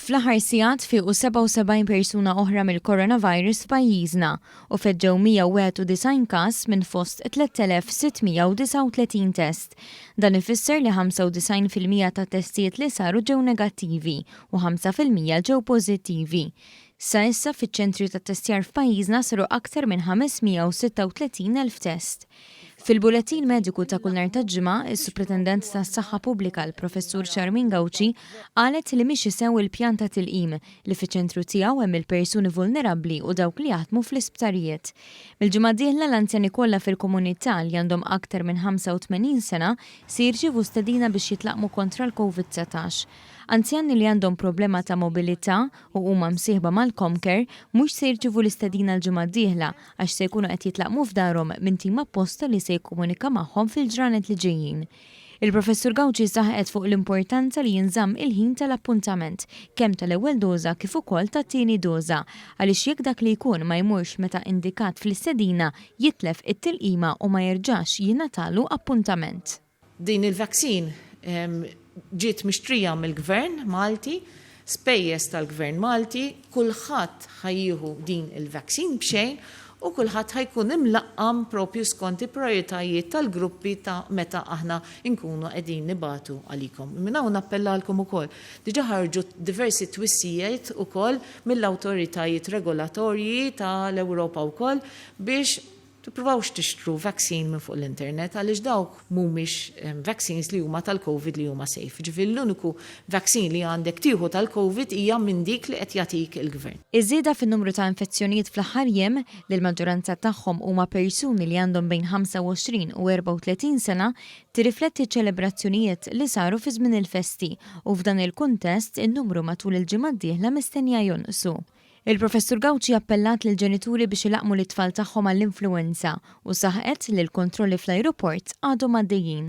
Fl-aħħar sigħat fiequ 77 persuna oħra mill-coronavirus f'pajjiżna u feġġew 191 każ minn fost 3,639 test. Dan ifisser li 95% tat-testijiet li saru ġew negattivi u 5% ġew pożittivi. Sa issa fiċ-ċentri tat-testjar f'pajjiżna saru aktar minn 536,000 test. Fil-Bullettin Mediku ta' kull nhar ta' Ġimgħa, is-Supretendent tas-Saħħa Pubblika l-Professur Charmaine Gauci qalet li mixi sew il-pjan ta' tilqim li fiċ-ċentru tiegħu hemm il-persuni vulnerabbli u dawk li jaħdmu fl-isptarijiet. Mill-ġimgħa d-dieħla l-anzjani kollha fil-komunità li għandhom aktar minn 85 sena se jirċievu stedina biex jitlaqqmu kontra l-Covid 19. Anzjani li għandhom problema ta' mobilità u huma msieħba mal-Comcare mhux se jirċievu l-istedina l-ġimgħa d-dieħla għax se jkunu qed jitlaqqmu f'darhom minn tim apposta li se jikkomunika magħhom fil-ġranet li ġejjin. Il-Professur Gauci saħqet fuq l-importanza li jinżamm il-ħin tal-appuntament, kemm tal-ewwel doża kif ukoll tat-tieni doża, għaliex jekk dak li jkun ma jmurx meta indikat fl-istedina, jitlef it-tilqima u ma jerġax jingħatalu appuntament. Din il-vaccine ġiet mixtrija mill-Gvern Malti, spejjeż tal-Gvern Malti, kulħadd ħa jieħu din il-vaccine b'xejn u kulħadd ħa jkun imlaqqam propju skont il-prijoritajiet tal-gruppi ta' meta aħna nkunu qegħdin nibagħtu għalikom. Minn hawn nappellalkom ukoll. Diġà ħarġu diversi twissijiet ukoll mill-awtoritajiet regolatorji tal-Ewropa wkoll biex Tippruvawx tixtru vaccine minn fuq l-internet għaliex dawk mhumiex vaccines li huma tal-Covid li huma safe. Ġifieri l-uniku vaccine li għandek tieħu tal-Covid hija minn dik li qed jagħtik il-Gvern. Iż-żieda fin-numru ta' infezzjonijiet fl-aħħar jiem, li l-maġġoranza tagħhom huma persuni li għandhom bejn 25 u 34 sena, tirrifletti ċ-ċelebrazzjonijiet li saru fi żmien il-festi u f'dan il-kuntest in-numru matul il-ġimgħa d-dieħla mistennija jonqsu. Il-Professur Gauci appellat lill-ġenituri biex ilaqqmu lit-tfal tagħhom għall-influwenza u saħqet li l-kontrolli fl-ajruport għadhom għaddejjin.